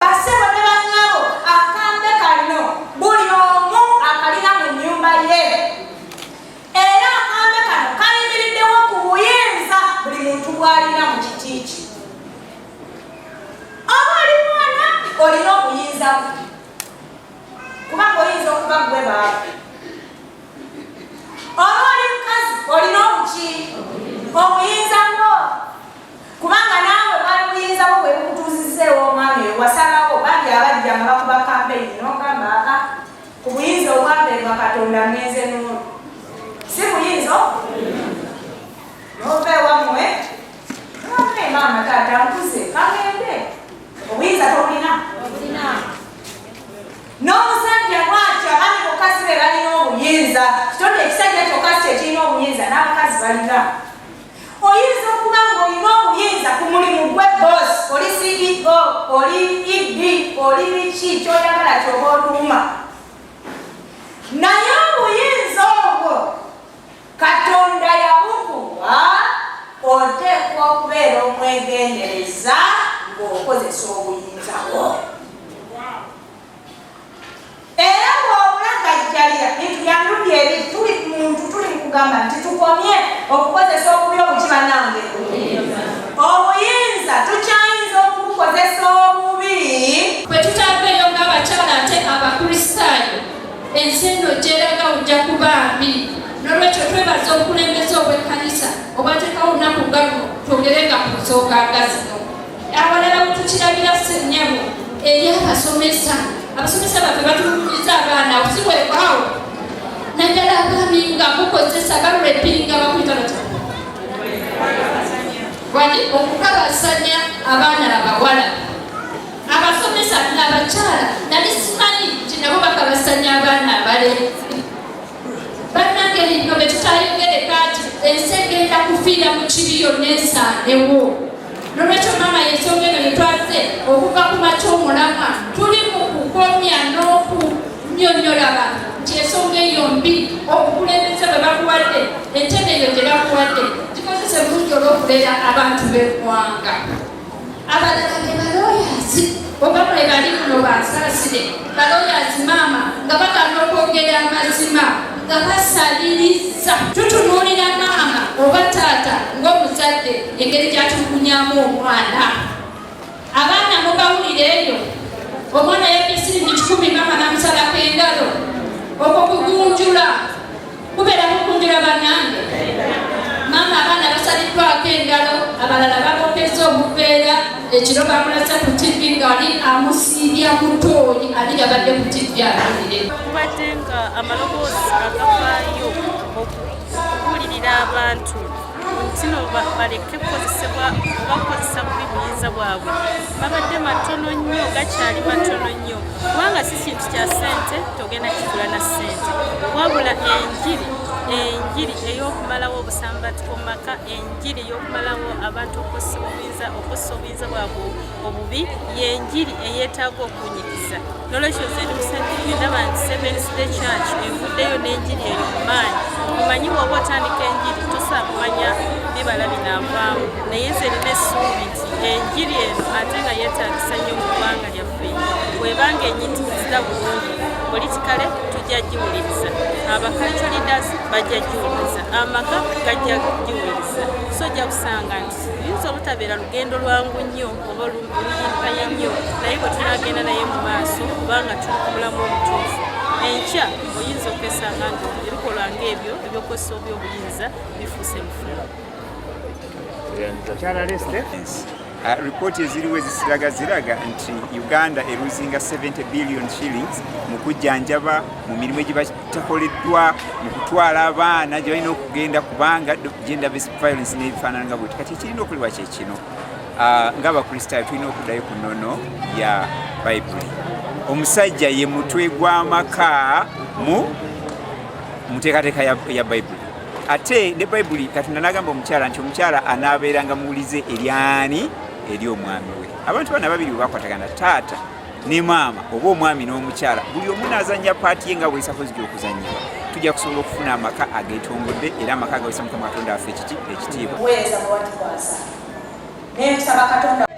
Bassebo ne bannyabo, akambe kano buli omu akalina mu nnyumba ye. Era akambe kano kayimiriddewo ku buyinza buli muntu bw'alina mu kiti kye. Oba oli mwana, olina obuyinza bwo, kubanga oyinza okuba ggwe baaba. Oba oli mukazi, olina obuki? Obuyinza bwo. Kubanga naawe bwali buyinza bwo bwe bukutuuzizza ew'omwami oyo, wasalawo, bangi abajja nga bakuba kampeyini n'ogamba aa ku buyinza obwampeebwa Katonda ngenze n'ono. Si buyinza obwo? N'ova ewammwe n'ogamba maama taata nkuze kangende. Obuyinza tobulina? N'omusajja bw'atyo, abaami bokka si be balina obuyinza. Kitonde ekisajja kyokka si kye kirina obuyinza, n'abakazi balina. Oyinza okuba ng'olina obuyinza ku mulimu gwe boss, oli CEO, oli ED, oli biki ky'oyagala ky'oba otuuma. Naye obuyinza obwo Katonda yabukuwa, oteekwa okubeera omwegendereza ng'okozesa obuyinza bwo. Era bw'obulagajjalira bintu bya mirundi ebiri, tuli muntu tuli mu kugamba nti tukomye okukozesa obubi obuki bannange. Obuyinza tukyayinza okubukozesa obubi. Bwe tutaveeyo ng'abakyala ate Abakristaayo, ensi eno gy'eraga ojja kuba mbi. N'olwekyo twebaza obukulembeze obw'ekkanisa obwateekawo olunaku nga luno twogerenga ku nsonga nga zino. Awalala we tukirabira ssennyabo eri abasomesa. Abasomesa baffe batulugunyiza abaana awo si weewaawo, naddala abaami nga mukozesa balurepinga bakuyita batya wali okukabasanya abaana abawala. Abasomesa abakyala nali simanyi nti nabo bakabasanya abaana abalenzi. Bannange bino bye tutayogereka nti ensi egenda kufiira mu kibi yonna esaanewo. Nolwekyo maama y'ensonga eno yetwazze okuva ku makya omulamwa tuli mu kukomya n'okunnyonnyola abantu nti ensonga eyo mbi. Obukulembeze bwe bakuwadde, entebe eyo gye bakuwadde gikozese bulungi olw'okulera abantu b'eggwanga. Abalala be balooyazi oba mwebali muno bansaasire, balooyazi maama nga bagaana okwogera amazima nga basaliriza. Tutunuulira maama oba taata ng'omuzadde engeri gy'atulugunyamu omwana. Abaana mubawulira eyo, omwana yabbye siringi 100 maama n'amusalako engalo. Okwo kugunjula kubeera kugunjula bannange. Maama abaana basaliddwako engalo, abalala babokeza obuveera. Ekiro bamulaze ku TV ng'ali amusiibya mutooyi, ali yabadde ku TV awulire. Kubadde nga amaloboozi agavaayo okubuulirira abantu nti no baleke kukozesebwa oba kukozesa bubi buyinza bwabwe babadde matono nnyo, gakyali matono nnyo, kubanga si kintu kya ssente, togenda kigula na ssente, wabula enjiri enjiri ey'okumalawo obusambatuko mu maka, enjiri ey'okumalawo abantu okukozesa obuyinza okukozesa obuyinza bwabwe obubi, y'enjiri eyeetaaga okunyikiza. Nolwekyo nze ndi musanyufu ndaba nti Seventh Day Church evuddeyo n'enjiri eyo mu maanyi. Omanyi bw'oba otandika enjiri tosobola kumanya bibala binaavaamu, naye nze nina essuubi nti enjiri eno ate nga yeetaagisa nnyo mu ggwanga lyaffe, bw'eba ng'enyintikiza bulungi politically tujja giwuliriza, aba cultural leaders bajja giwuliriza, amaka gajja giwuliriza. So ojja kusanga nti luyinza obutabeera lugendo lwangu nnyo oba oluyimpaye nnyo, naye bwe tunaagenda naye mu maaso, kubanga tuli ku mulamu omutuufu, enkya oyinza okwesanga nga ebikolwa ng'ebyo ebyokukozesa obi obuyinza bifuuse lufumo. Ripooti eziriwo ezisiraga ziraga nti Uganda eruzinga 70 billion shillings mu kujjanjaba, mu mirimu egiba takoleddwa, mu kutwala abaana gye balina okugenda, kubanga gender based violence n'ebifaanana nga bweti. Kati ekirina okolebwa kye kino, ng'Abakristaayo tulina okuddayo ku nnono ya Bayibuli. Omusajja ye mutwe gw'amaka mu muteekateeka ya Bayibuli, ate ne Bayibuli Katonda n'agamba omukyala nti omukyala anaabeeranga muwulize eryani? Eri omwami we. Abantu bano ababiri bwe bakwatagana, taata ne maama oba omwami n'omukyala, buli omu n'azannya part ye nga bwesapozija okuzannyibwa, tujja kusobola okufuna amaka ageetongodde era amaka agawesa Mukama Katonda waffe ekiti ekitiibwa. Obuweereza bwe watukwasa, ne nsaba Katonda.